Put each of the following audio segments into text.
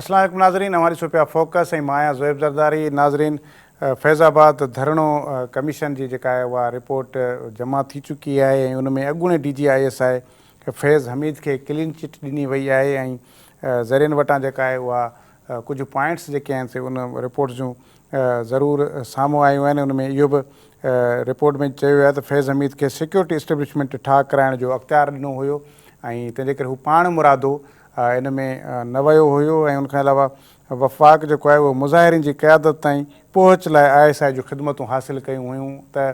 اسلام عليڪم ناظرين اوهان ڏسو پيا فوڪس ۽ مان آهيان زويب زرداري ناظرين فيض آباد ڌرڻو ڪميشن جي جيڪا آهي اها رپورٽ جمع ٿي چڪي آهي ۽ ان ۾ اڳوڻي D G I S I Faiz Hameed کي ڪلين چٽ ڏني وئي آهي ۽ ذريعن وٽان جيڪا آهي اها ڪجهه پوائنٽس جيڪي آهن سي ان رپورٽ جون ضرور سامهون آيون آهن ان ۾ اهو به رپورٽ ۾ چيو ويو آهي ته فيض حميد کي سيڪيورٽي اسٽيبلشمينٽ ٺاهه ڪرائڻ جو اختيار ڏنو هيو ۽ تنهن جي ڪري هو پاڻ مرادو ان ۾ نه ويو هيو ۽ ان کان علاوه وفاق جيڪو آهي اهو مظاهرين جي قيادت تائين پهچ لاء I S I جون خدمتون حاصل ڪيون هيون ته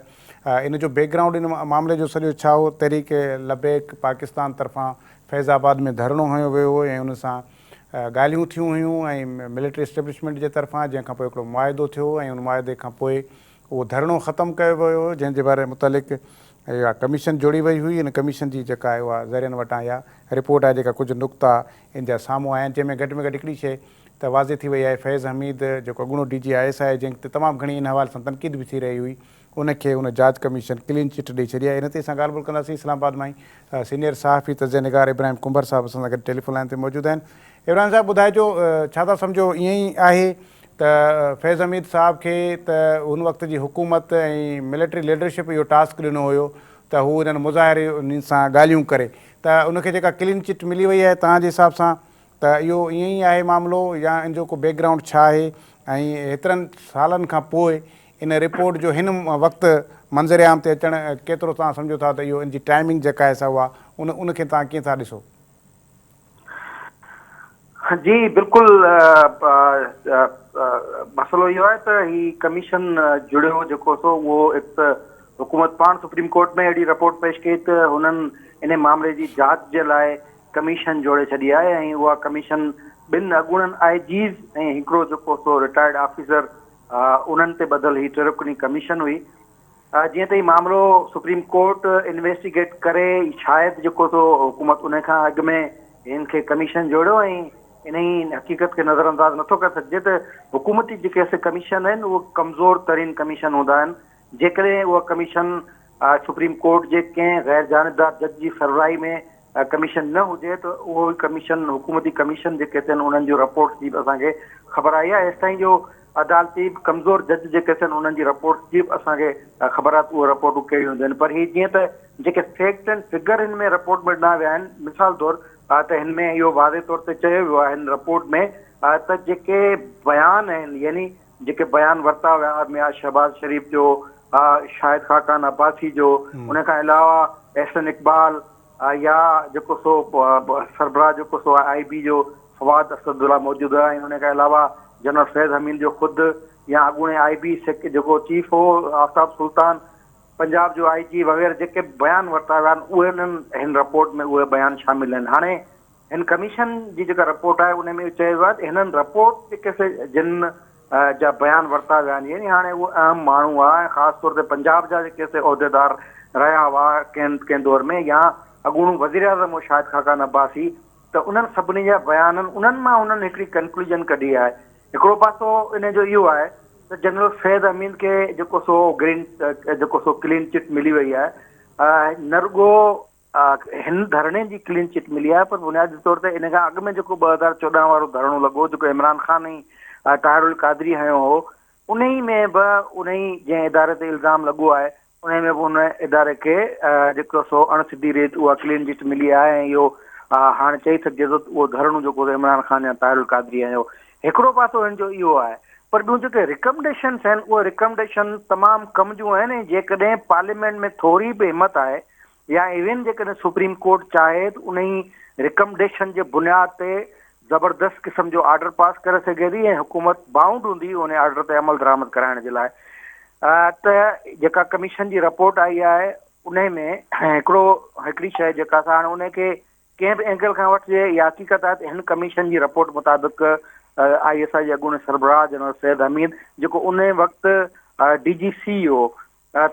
ان جو بيڪ گرائونڊ ان معاملي جو سڄو ڇا هو تحريڪ لبيڪ پاڪستان طرفان فيض آباد ۾ ڌرڻو هنيو ويو هو ۽ ان سان ڳالهيون ٿيون هيون ۽ ملٽري اسٽيبلشمينٽ جي طرفان جنهن کان پوء هڪڙو معاهدو ٿيو ۽ ان معاهدي کان پوء اهو ڌرڻو ختم ڪيو ويو هو جنهن جي باري متعلق اها ڪميشن جوڙي وئي هئي ان ڪميشن جي جيڪا آهي اها ذريعن وٽان اها رپورٽ آهي جيڪا ڪجهه نقطا ان جا سامهون آيا آهن جنهن ۾ گهٽ ۾ گهٽ هڪڙي شيء ته واضح ٿي وئي آهي فيض حميد جيڪو اڳوڻو ڊي جي I S I جنهن تي تمام گهڻي ان حوالي سان تنقيد به ٿي رهي هئي ان کي ان جاچ ڪميشن ڪلين چٽ ڏئي ڇڏي آهي ان تي اسان ڳالهه ٻولهه ڪنداسين اسلام آباد مان ئي سينيئر صحافي تجزيه نگار ابراهيم ڪنڀر صاحب اسان سان گڏ ٽيليفون لائين تي موجود آهن ابراهيم صاحب ٻڌائجو ڇا ٿا سمجهو ائين ئي آهي ته فيض حميد صاحب کي ته ان وقت جي حڪومت ۽ ملٽري ليڊرشپ اهو ٽاسڪ ڏنو هيو ته هو انهن مظاهرين سان ڳالهيون ڪري ته ان کي جيڪا ڪلين چٽ ملي وئي آهي توهان جي حساب سان ته اهو ائين ئي آهي معاملو يا ان جو ڪو بيڪ گرائونڊ ڇا آهي ۽ هيترن سالن کان پوء ان رپورٽ جو هن وقت منظر عام تي اچڻ ڪيترو توهان سمجهو ٿا ته اهو ان جي ٽائمنگ جيڪا آهي سا اها ان ان کي توهان ڪيئن ٿا ڏسو؟ جي بلڪل مسئلو اهو آهي ته هي ڪميشن جڙيو جيڪو سو اهو هڪ ته حڪومت پاڻ سپريم ڪورٽ ۾ اهڙي رپورٽ پيش ڪئي ته هنن ان معاملي جي جاچ جي لاء ڪميشن جوڙي ڇڏي آهي ۽ اها ڪميشن ٻن اڳوڻن I Gs ۽ هڪڙو جيڪو سو رٽائرڊ آفيسر انهن تي ٻڌل هي ٽي رڪني ڪميشن هئي. جيئن ته هي معاملو سپريم ڪورٽ انويسٽيگيٽ ڪري شايد جيڪو سو حڪومت ان کان اڳ ۾ هن کي ڪميشن جوڙيو ۽ انهي حقيقت کي نظر انداز نٿو ڪري سگهجي ته حڪومتي جيڪي سي ڪميشن آهن اهي ڪمزور ترين ڪميشن هوندا آهن جيڪڏهن اها ڪميشن سپريم ڪورٽ جي ڪنهن غير جانبدار جج جي سربراهي ۾ ڪميشن نه هجي ته اهو ئي ڪميشن حڪومتي ڪميشن جيڪي ٿين انهن جون رپورٽس جي به اسان کي خبر آئي آهي ايستائين جو عدالتي به ڪمزور جج جيڪي ٿين انهن جي رپورٽس جي به اسان کي خبر آهي ته اهي رپورٽون ڪهڙيون هونديون آهن پر هي جيئن ته جيڪي فيڪٽ اينڊ فگر هن ۾ رپورٽ ۾ ڏنا ويا آهن مثال طور ته هن ۾ اهو واضح طور تي چيو ويو آهي هن رپورٽ ۾ ته جيڪي بيان آهن يعني جيڪي بيان ورتا ويا ميان شهباز شريف جو، شاهد خاقان عباسي جو، ان کان علاوه احسن اقبال يا جيڪو سو سربراهه جيڪو سو آء بي جو فواد اسد الله موجود هيا ۽ ان کان علاوه جنرل فيض حميد جو خود يا اڳوڻي آء بي جيڪو چيف هو آفتاب سلطان، پنجاب جو آء جي وغيره جيڪي بيان ورتا ويا آهن اهي انهن هن رپورٽ ۾ اهي بيان شامل آهن. هاڻي هن ڪميشن جي جيڪا رپورٽ آهي ان ۾ اهو چيو ويو آهي ته هنن رپورٽ جيڪي سي جن جا بيان ورتا ويا آهن يعني هاڻي اهي اهم ماڻهو هئا ۽ خاص طور تي پنجاب جا جيڪي سي عهديدار رهيا هئا ڪنهن ڪنهن دور ۾ يا اڳوڻو وزيراعظم هو شاهد خاقان عباسي ته انهن سڀني جا بيانن انهن مان انهن هڪڙي ڪنڪلوجن ڪڍي آهي هڪڙو پاسو ان جو اهو آهي ته جنرل فيض امين کي جيڪو سو گرين جيڪو سو ڪلين چٽ ملي وئي آهي نه رڳو هن ڌرڻي جي ڪلين چٽ ملي آهي پر بنيادي طور تي ان کان اڳ ۾ جيڪو 2014 وارو ڌرڻو لڳو جيڪو عمران خان ۽ طاهر القادري هنيو هو انهي ۾ به انهي جنهن اداري تي الزام لڳو آهي انهي ۾ به ان اداري کي جيڪو سو اڻ سڌي ريت اها ڪلين چٽ ملي آهي ۽ اهو هاڻ چئي سگهجي ٿو ته اهو ڌرڻو جيڪو عمران خان يا طاهر القادري هنيو هڪڙو پاسو هن جو اهو آهي پر ٻيون جيڪي ريڪمڊيشنس آهن اهي ريڪمڊيشن تمام ڪم جون آهن ۽ جيڪڏهن پارليامينٽ ۾ ٿوري به همت آهي يا ايون جيڪڏهن سپريم ڪورٽ چاهي ته انهي ريڪمڊيشن جي بنياد تي زبردست قسم جو آرڊر پاس ڪري سگهي ٿي ۽ حڪومت بائونڊ هوندي انهي آرڊر تي عمل درآمد ڪرائڻ جي لاء ته جيڪا ڪميشن جي رپورٽ آئي آهي انهي ۾ هڪڙو هڪڙي شيء جيڪا سا هاڻي انهي کي ڪنهن به اينگل کان وٺجي اها حقيقت آهي ته هن ڪميشن جي رپورٽ مطابق I S I جي اڳوڻي سربراهه جنرل سيد حميد جيڪو انهي وقت ڊي جي سي هو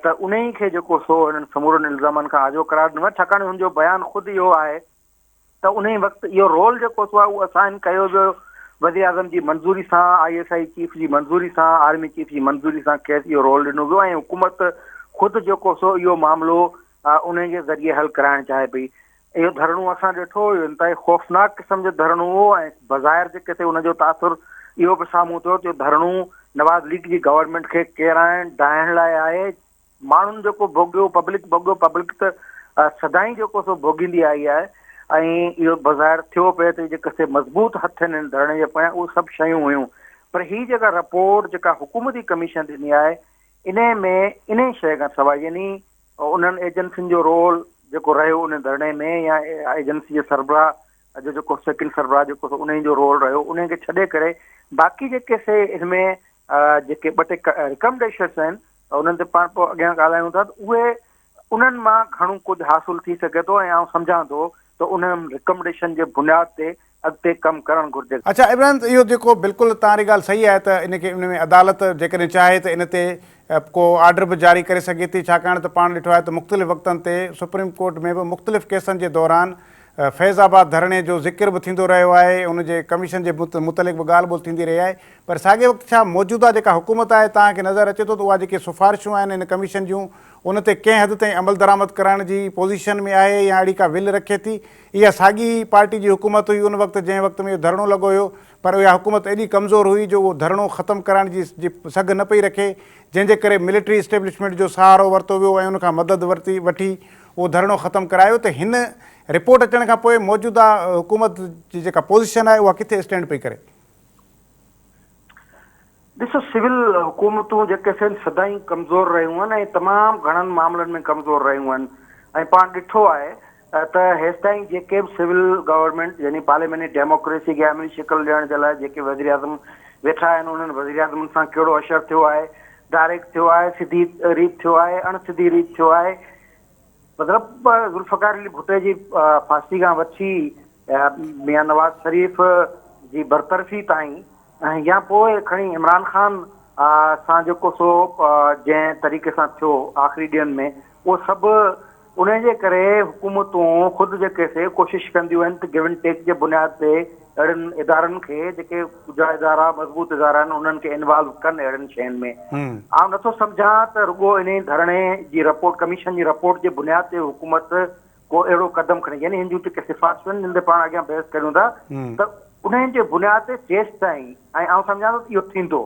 ته انهيء کي جيڪو سو هنن سمورن الزامن کان آجو قرار ڏنو آهي، ڇاڪاڻ هن جو بيان خود اهو آهي ته انهيء وقت اهو رول جيڪو سو آهي اهو اسائن ڪيو ويو، وزيراعظم جي منظوري سان، I S I chief جي منظوري سان، آرمي چيف جي منظوري سان کيس اهو رول ڏنو ويو ۽ حڪومت خود جيڪو سو اهو معاملو انهيء جي ذريعي حل ڪرائڻ چاهي پئي. اهو ڌرڻو اسان ڏٺو، اهو انتهائي خوفناڪ قسم جو ڌرڻو هو ۽ بظاهر جيڪي ٿي ان جو تاثر اهو به سامهون ٿيو ته اهو ڌرڻو نواز ليگ جي گورنمينٽ کي ڪيرائڻ، ڊاهڻ لاء آهي. ماڻهن جيڪو ڀوڳيو، پبلڪ ڀوڳيو، پبلڪ ته سدائين جيڪو سو ڀوڳيندي آئي آهي ۽ اهو بظاهر ٿيو پئي ته جيڪي سي مضبوط هٿ آهن هن ڌرڻي جي پويان اهي سڀ شيون هيون پر هي جيڪا رپورٽ جيڪا حڪومتي ڪميشن ڏني آهي انهي ۾ انهي شيء کان سواء يعني انهن ايجنسين جو رول جيڪو رهيو ان ڌرڻي ۾ يا ايجنسي جي سربراهه جو جيڪو سيڪنڊ سربراهه جيڪو سو انهي جو رول رهيو انهي کي ڇڏي ڪري باقي جيڪي سي ان ۾ جيڪي ٻه ٽي ريڪمڊيشنس آهن انهن تي پاڻ پوء اڳيان ڳالهايون ٿا ته اهي انهن مان گهڻو ڪجهه حاصل ٿي سگهي ٿو ۽ آئون سمجهان ٿو ته انهن ريڪمڊيشن جي بنياد تي اڳتي ڪم ڪرڻ گهرجي. اڇا ابراهيم ته اهو جيڪو بلڪل توهان جي ڳالهه صحيح آهي ته ان کي ان ۾ عدالت جيڪڏهن چاهي ته ان تي ڪو آرڊر به جاري ڪري سگهي ٿي ڇاڪاڻ ته پاڻ ڏٺو آهي ته مختلف وقتن تي سپريم ڪورٽ ۾ به مختلف ڪيسن جي دوران فيض آباد ڌرڻي جو ذڪر به ٿيندو رهيو آهي ان جي ڪميشن جي متعلق به ڳالهه ٻولهه ٿيندي رهي آهي پر ساڳئي وقت ڇا موجوده جيڪا حڪومت آهي توهان کي نظر اچي ٿو ته اها جيڪي سفارشون آهن ان ڪميشن جون ان تي ڪنهن حد تائين عملدرآمد ڪرائڻ جي پوزيشن ۾ آهي يا اهڙي ڪا ول رکي ٿي اها ساڳي ئي پارٽي جي حڪومت هئي ان وقت جنهن وقت ۾ اهو ڌرڻو لڳو هيو پر اها حڪومت ايڏي ڪمزور هئي جو اهو ڌرڻو ختم ڪرائڻ جي جي سگهه نه پئي رکي جنهن جي ڪري ملٽري اسٽيبلشمينٽ جو سهارو ورتو ويو ۽ ان کان مدد ورتي وٺي اهو ڌرڻو ختم ڪرايو ته هن رپورٽ اچڻ کان پوء موجوده حڪومت جي جيڪا پوزيشن آهي اها ڪٿي اسٽينڊ پئي ڪري. ڏسو سول حڪومتون جيڪي سين سدائين ڪمزور رهيون آهن ۽ تمام گهڻن معاملن ۾ ڪمزور رهيون آهن ۽ پاڻ ڏٺو آهي ته هيستائين جيڪي به سول گورنمينٽ يعني پارلياماني ڊيموڪريسي کي عملي شڪل ڏيڻ جي لاء جيڪي وزيراعظم ويٺا آهن انهن وزيراعظمن سان ڪهڙو حشر ٿيو آهي ڊائريڪٽ ٿيو آهي سڌي ريت ٿيو آهي اڻ سڌي ريت ٿيو آهي مطلب ذوالفقار علي ڀٽي جي ڦاسي کان وٺي ميان نواز شريف جي برطرفي تائين يا پوء کڻي عمران خان سان جيڪو سو جنهن طريقي سان ٿيو آخري ڏينهن ۾ اهو سڀ انهي جي ڪري حڪومتون خود جيڪي سي ڪوشش ڪنديون آهن ته گيو اينڊ ٽيڪ جي بنياد تي اهڙن ادارن کي جيڪي ڪجهه ادارا مضبوط ادارا آهن انهن کي انوالو ڪن اهڙين شين ۾ آئون نٿو سمجهان ته رڳو انهي ڌرڻي جي رپورٽ ڪميشن جي رپورٽ جي بنياد تي حڪومت ڪو اهڙو قدم کڻي يعني هن جون جيڪي سفارشون آهن جن تي پاڻ اڳيان بحث ڪريون ٿا ته انهن جي بنياد تي جيستائين ۽ آئون سمجهان ٿو ته اهو ٿيندو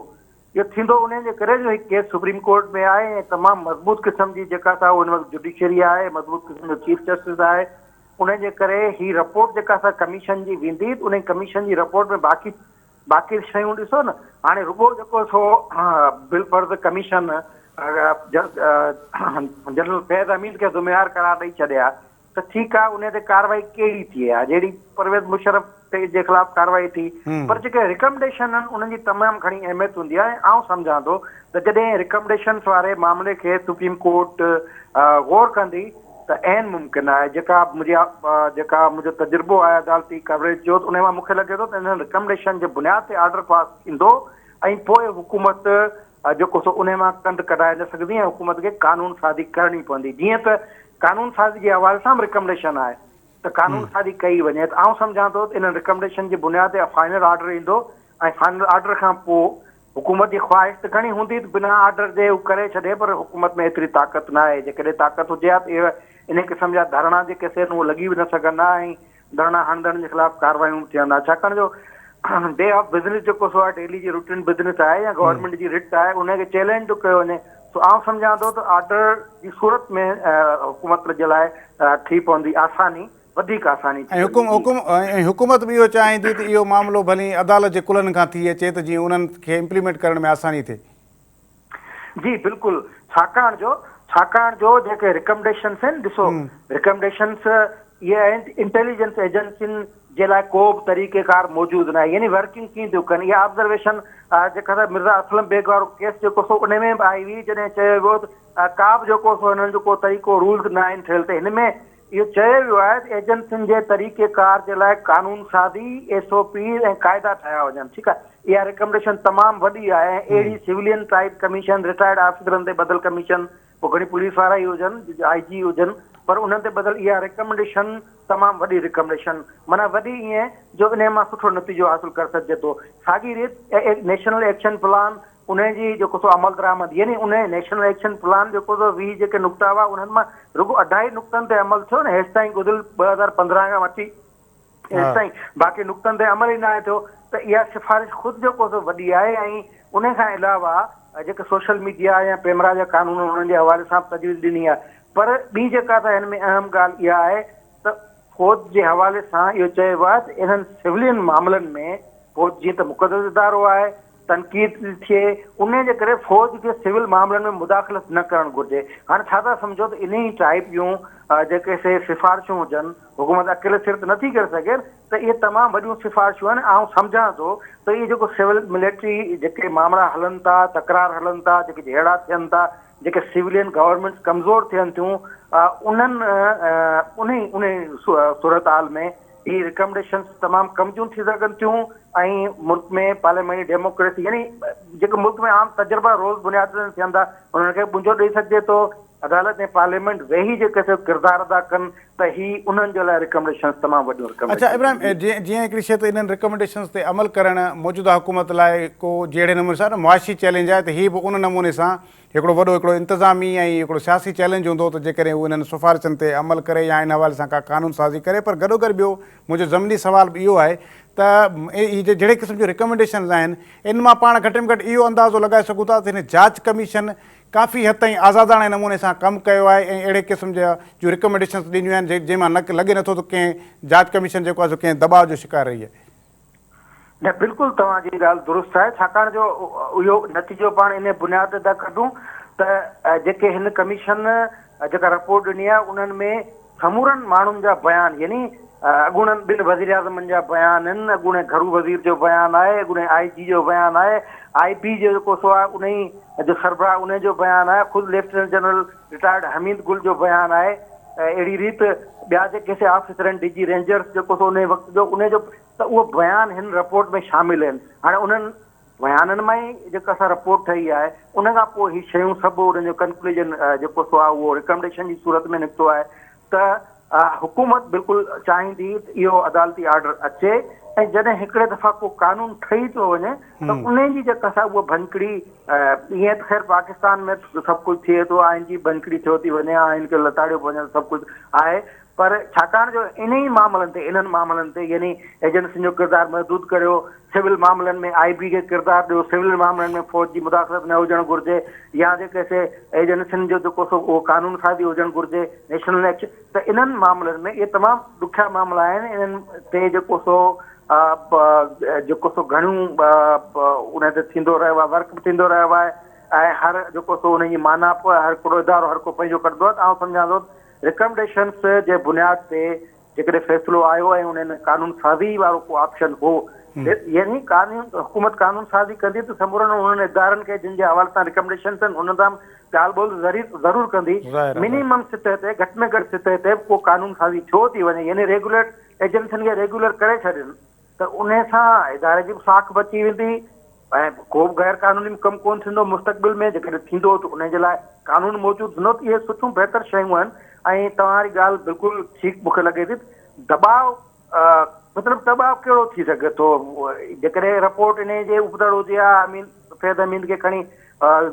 اهو ٿيندو انهي جي ڪري جو هي ڪيس سپريم ڪورٽ ۾ آهي ۽ تمام مضبوط قسم جي جيڪا سا ان وقت جڊيشري آهي مضبوط قسم جو چيف جسٽس آهي انهي جي ڪري هي رپورٽ جيڪا سا ڪميشن جي ويندي ته انهي ڪميشن جي رپورٽ ۾ باقي باقي شيون ڏسو نه هاڻي رڳو جيڪو سو بالفرض ڪميشن جنرل فيض حميد کي ذميوار قرار ڏئي ڇڏي ها ته ٺيڪ آهي انهي تي ڪارروائي ڪهڙي ٿئي ها جهڙي پرويز مشرف تي جي خلاف ڪارروائي ٿي پر جيڪي ريڪمڊيشن آهن انهن جي تمام گهڻي اهميت هوندي آهي ۽ آئون سمجهان ٿو ته جڏهن ريڪمڊيشنس واري معاملي کي سپريم ڪورٽ غور ڪندي ته عين ممڪن آهي جيڪا منهنجي جيڪا منهنجو تجربو آهي عدالتي ڪوريج جو ته انهي مان مون کي لڳي ٿو ته انهن ريڪمڊيشن جي بنياد تي آرڊر پاس ٿيندو ۽ پوء حڪومت جيڪو سو انهي مان ڪنڌ ڪڍائي نه سگهندي ۽ حڪومت کي قانون سازي ڪرڻي پوندي جيئن ته قانون سازي جي حوالي سان به ريڪمڊيشن آهي ته قانون سازي ڪئي وڃي ته آئون سمجهان ٿو ته انهن ريڪمڊيشن جي بنياد تي فائنل آرڊر ايندو ۽ فائنل آرڊر کان پوء حڪومت جي خواهش ته گهڻي هوندي ته بنا آرڊر جي هو ڪري ڇڏي پر حڪومت ۾ ايتري طاقت نه آهي جيڪڏهن طاقت هجي ها ته اهي انهي قسم جا ڌرڻا جيڪي سين اهي لڳي به نه سگهن ها ۽ ڌرڻا هڻندڙن جي خلاف ڪارروايون به ٿين ها ڇاڪاڻ جو ڊي آف بزنس جيڪو سو آهي ڊيلي جي روٽين بزنس آهي يا گورنمينٽ جي رٽ آهي ان کي چئلينج ٿو ڪيو وڃي سو آئون سمجهان ٿو ته آرڊر جي صورت ۾ حڪومت جي لاء ٿي پوندي آساني وڌيڪ آساني ٿي ۽ پوندي جي. ۽ حڪومت به اهو چاهيندي ته اهو معاملو ڀلي عدالت جي ڪلهن کان ٿي اچي ته جيئن انهن کي امپليمينٽ ڪرڻ ۾ آساني ٿئي. جي بلڪل ڇاڪاڻ جو ڇاڪاڻ جو جيڪي ريڪمڊيشنس آهن ڏسو ريڪمڊيشنس اهي آهن ته انٽيليجنس ايجنسين جي لاء ڪو به طريقي ڪار موجود ناهي يعني ورڪنگ ڪيئن ٿيون ڪن اها آبزرويشن جيڪا سا مرزا اسلم بيگ وارو ڪيس جيڪو سو ان ۾ به آئي هئي جڏهن چيو ويو ته ڪا به جيڪو سو هنن جو ڪو طريقو رولز نه آهن ٺهيل ته هن ۾ اهو چيو ويو آهي ته ايجنسين جي طريقي ڪار جي لاء قانون سازي، ايس او پيز ۽ قاعدا ٺاهيا وڃن ٺيڪ آهي اها ريڪمڊيشن تمام وڏي آهي ۽ اهڙي سولين ٽائيپ ڪميشن رٽائرڊ آفيسرن تي ٻڌل ڪميشن پوء کڻي پوليس وارا ئي هجن آء جي هجن پر انهن تي ٻڌل اها ريڪمڊيشن تمام وڏي ريڪمڊيشن معنيٰ وڏي ائين جو انهي مان سٺو نتيجو حاصل ڪري سگهجي ٿو ساڳي ريت نيشنل ايڪشن پلان انهي جي جيڪو سو عمل درآمد يعني انهي نيشنل ايڪشن پلان جيڪو سو 20 جيڪي نقطا هئا انهن مان رڳو اڍائي نقطن تي عمل ٿيو نه هيستائين گذريل 2015 کان وٺي هيستائين باقي نقطن تي عمل ئي ناهي ٿيو ته اها سفارش خود جيڪو سو وڏي آهي ۽ انهي کان علاوه جيڪي سوشل ميڊيا يا پيمرا جا قانون انهن جي حوالي سان به تجويز ڏني آهي پر ٻي جيڪا ته هن ۾ اهم ڳالهه اها آهي ته فوج جي حوالي سان اهو چيو آهي ته انهن سولين معاملن ۾ فوج جيئن ته مقدس ادارو آهي تنقيد ٿي ٿئي انهي جي ڪري فوج کي سول معاملن ۾ مداخلت نه ڪرڻ گهرجي. هاڻي ڇا ٿا سمجهو ته انهي ٽائيپ جون جيڪي سي سفارشون هجن حڪومت اڪيلي سر ته نٿي ڪري سگهي ته اهي تمام وڏيون سفارشون آهن آئون سمجهان ٿو ته اهي جيڪو سول ملٽري جيڪي مامرا هلن ٿا تڪرار هلن ٿا جيڪي جهيڙا ٿين ٿا جيڪي سولين گورنمينٽس ڪمزور ٿين ٿيون انهن انهي انهي صورتحال ۾ هي ريڪمڊيشنز تمام ڪم جون ٿي سگهن ٿيون ۽ ملڪ ۾ پارلياماني ڊيموڪريسي يعني جيڪي ملڪ ۾ عام تجربا روز بنيادن تي ٿين ٿا انهن کي ٻنجو ڏئي سگهجي ٿو. عدالت ۽ پارليامينٽ ويهي جيڪي سو ڪردار ادا ڪن ته هي انهن جي لاء ريڪمڊيشنز تمام وڏيون اڇا ريڪمڊيشنز ابراهيم هونديون. جيئن هڪڙي شيء ته انهن ريڪمڊيشنز تي عمل ڪرڻ موجوده حڪومت لاء ڪو جهڙي نموني سان معاشي چئلينج آهي ته هي به ان نموني سان هڪڙو وڏو هڪڙو انتظامي ۽ هڪڙو سياسي چئلينج هوندو ته جيڪڏهن هو انهن سفارشن تي عمل ڪري يا ان حوالي سان ڪا قانون سازي ڪري پر گڏوگڏ ٻيو منهنجو ضمني سوال به اهو آهي ته هي جهڙي قسم جون ريڪمينڊيشنز آهن ان مان پاڻ گهٽ ۾ گهٽ اهو اندازو لڳائي سگهون ٿا ته هن جاچ ڪميشن ڪافي حد تائين آزاداڻي نموني سان ڪم ڪيو آهي ۽ اهڙي قسم جا جون ريڪمينڊيشنز ڏنيون آهن جنهن مان لڳي نٿو ته ڪنهن جاچ ڪميشن جيڪو آهي سو ڪنهن دٻاء جو شڪار رهي آهي. نه بلڪل توهان جي ڳالهه درست آهي ڇاڪاڻ جو اهو نتيجو پاڻ انهي بنياد تي ٿا ڪڍون ته جيڪي هن ڪميشن جيڪا رپورٽ ڏني آهي انهن ۾ سمورن ماڻهن جا بيان يعني اڳوڻن ٻن وزيراعظمن جا بيان آهن اڳوڻي گهرو وزير جو بيان آهي اڳوڻي آء جي جو بيان آهي آء بي جو جيڪو سو آهي انهي جو سربراهه انهي جو بيان آهي خود lieutenant general retired Hamid Gul جو بيان آهي اهڙي ريت ٻيا جيڪي سي آفيسر آهن ڊي جي رينجرز جيڪو سو انهي وقت جو انهي جو ته اهو بيان هن رپورٽ ۾ شامل آهن. هاڻي انهن بيانن مان ئي جيڪا سا رپورٽ ٺهي آهي، ان کان پوء هي شيون سڀ انهن جو ڪنڪلوزن جيڪو سو آهي اهو ريڪمڊيشن جي صورت ۾ نڪتو آهي ته حڪومت بلڪل چاهيندي ته اهو عدالتي آرڊر اچي ۽ جڏهن هڪڙي دفعا ڪو قانون ٺهي ٿو وڃي ته انهي جي جيڪا سا اها ڀڃڪڙي ائين ته خير پاڪستان ۾ سڀ ڪجهه ٿئي ٿو آئين جي ڀڃڪڙي ٿيو ٿي وڃي آئين کي لتاڙيو پيو وڃي سڀ ڪجهه آهي پر ڇاڪاڻ جو انهي معاملن تي انهن معاملن تي يعني ايجنسين جو ڪردار محدود ڪريو، سول معاملن ۾ آء بي کي ڪردار ڏيو، سول معاملن ۾ فوج جي مداخلت نه هجڻ گهرجي يا جيڪي سي ايجنسين جو جيڪو سو اهو قانون سازي هجڻ گهرجي، نيشنل ايڪشن ته انهن معاملن ۾ اهي تمام ڏکيا معاملا آهن انهن تي جيڪو سو جيڪو سو گهڻيون انهن تي ٿيندو رهيو آهي ورڪ به ٿيندو رهيو آهي ۽ هر جيڪو سو انهن جي معنيٰ به هر ڪو ادارو هر ڪو پنهنجو ڪڍندو آهي ته آئون سمجهان ٿو ريڪمڊيشنز جي بنياد تي جيڪڏهن فيصلو آيو ۽ ان ۾ قانون سازي وارو ڪو آپشن هو يعني قانون حڪومت قانون سازي ڪندي ته سمورن انهن ادارن کي جن جي حوالي سان ريڪمڊيشنز آهن انهن سان ڳالهه ٻولهه ضرور ڪندي منيمم سطح تي گهٽ ۾ گهٽ سطح تي ڪو قانون سازي ٿيو ٿي وڃي يعني ريگوليٽ ايجنسين کي ريگولر ڪري ڇڏين ته انهي سان اداري جي به ساک بچي ويندي ۽ ڪو به غير قانوني ڪم ڪونه ٿيندو مستقبل ۾ جيڪڏهن ٿيندو ته انهي جي لاء قانون موجود هوندو ته اهي سٺيون بهتر شيون آهن ۽ توهان واري ڳالهه بلڪل ٺيڪ مون کي لڳي ٿي دٻاء مطلب دٻاء ڪهڙو ٿي سگهي ٿو جيڪڏهن رپورٽ انهي جي ابتڙ هجي ها امين فيض حميد کي کڻي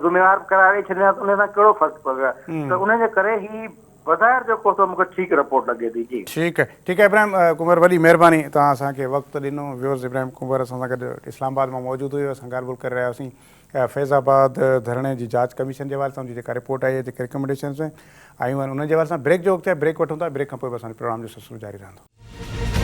ذميوار به قرار ڏئي ڇڏين ها ته انهي سان ڪهڙو فرق پوي ها ته انهي جي ڪري هي بظاهر جيڪو سو مون کي ٺيڪ رپورٽ لڳي ٿي جي. ٺيڪ ٺيڪ آهي ابراهيم ڪنڀر وڏي مهرباني توهان اسان کي وقت ڏنو ويورز ابراهيم ڪنڀر اسان سان گڏ اسلام آباد مان موجود هيو اسان ڳالهه ٻولهه ڪري رهيا هئاسين فيض آباد ڌرڻي جي جاچ ڪميشن جي حوالي سان ان جي جيڪا رپورٽ آئي آهي جيڪي ريڪمينڊيشنز آيون آهن انهن جي حوالي سان بريڪ جو وقت آهي بريڪ وٺون ٿا بريڪ کان پوء به اسان جو پروگرام جو سلسلو جاري رهندو.